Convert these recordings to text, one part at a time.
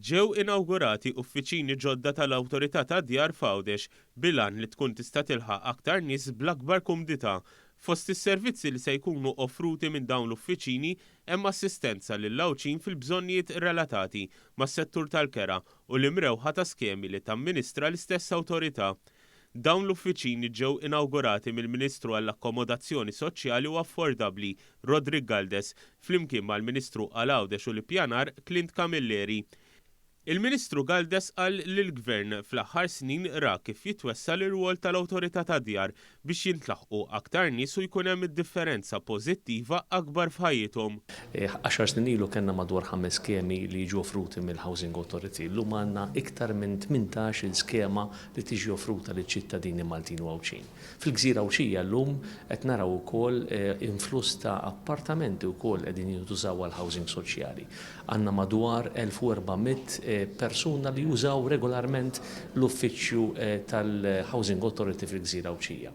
Ġew inawgurati uffiċini ġodda tal-Awtorità tad-Djar f'Għawdex bil-għan li tkun tista' tilħaq aktar nies bl-akbar kumdità. Fost is-servizzi li se jkunu offruti minn dawn l-uffiċini hemm assistenza lill-Għawdxin fil-bżonnijiet relatati mas-settur tal-kera u l-imrewħa ta' skemi li tamministra l-istess awtorità. Dawn l-uffiċini ġew inawgurati mill-Ministru għall-Akkomodazzjoni Soċjali u Affordabbli, Roderick Galdes, flimkien mal-Ministru għal Għawdex u l-Ippjanar, Clint Camilleri. Il-Ministru Galdes qal li l-Gvern fl-aħħar snin ra kif jitwessa' l-irwol tal-Awtorità tad-Djar biex jintlaħqu aktar nies u jkun hemm differenza pożittiva akbar f'ħajjithom. Għaxar snin ilu kellna madwar ħames skemi li jiġu offruti mill-Housing Authority. Illum għandna iktar minn 18-il skema li tiġi offruta liċ-ċittadini Maltin u Għawdxin. Fil-gżira Għawdxija llum qed naraw ukoll influss ta' appartamenti wkoll qegħdin jintużaw għall-housing soċjali. Għandna madwar 1,400 persuna li jużaw regolarment l-uffiċċju tal-Housing Authority fil-gżira Għawdxija.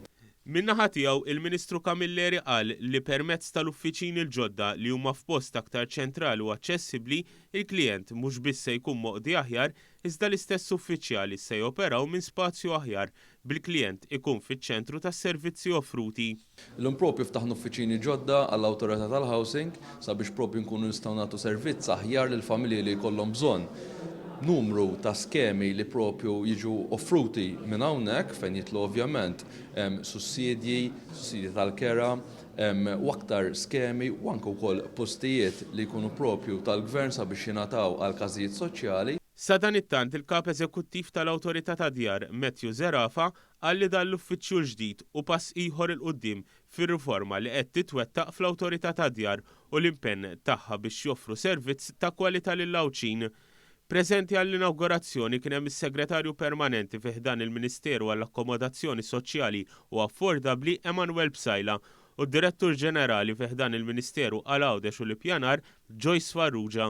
Min-naħa tiegħu, il-Ministru Camilleri qal li permezz tal-uffiċini l-ġodda li huma f'post aktar ċentrali u aċċessibbli, il-klijent mhux biss se jkun moqdi aħjar iżda l-istess uffiċjali se joperaw minn spazju aħjar, bil-klijent ikun fiċ-ċentru tas-servizzi offruti. Illum propju ftaħna uffiċini ġodda għall-Awtorità tal-Housing sabiex propju nkunu nistgħu nagħtu servizz aħjar lill-familji li jkollhom bżonn numru ta' skemi li propju jiġu offruti minn hawnhekk fejn jidħlu ovvjament sussidji, sussidji tal-kera, u aktar skemi u anke wkoll postijiet li jkunu propju tal-Gvern sabiex jingħataw għal każijiet soċjali. Sadanittant il-Kap Eżekuttiv tal-Awtorità tad-Djar, Matthew Zerafa, qal li dan l-uffiċċju l-ġdid hu pass ieħor 'il quddiem fir-riforma li qed titwettaq fl-Awtorità tad-Djar u l-impenn tagħha biex joffru servizz ta' kwalità lill-Għawdxin. Preżenti għall-inawgurazzjoni kien hemm is-Segretarju Permanenti fi ħdan il-Ministeru għall-Akkomodazzjoni Soċjali u Affordabbli Emanuel Psaila u d-Direttur Ġenerali fi ħdan il-Ministeru għal Għawdex u l-Ippjanar Joyce Farrugia.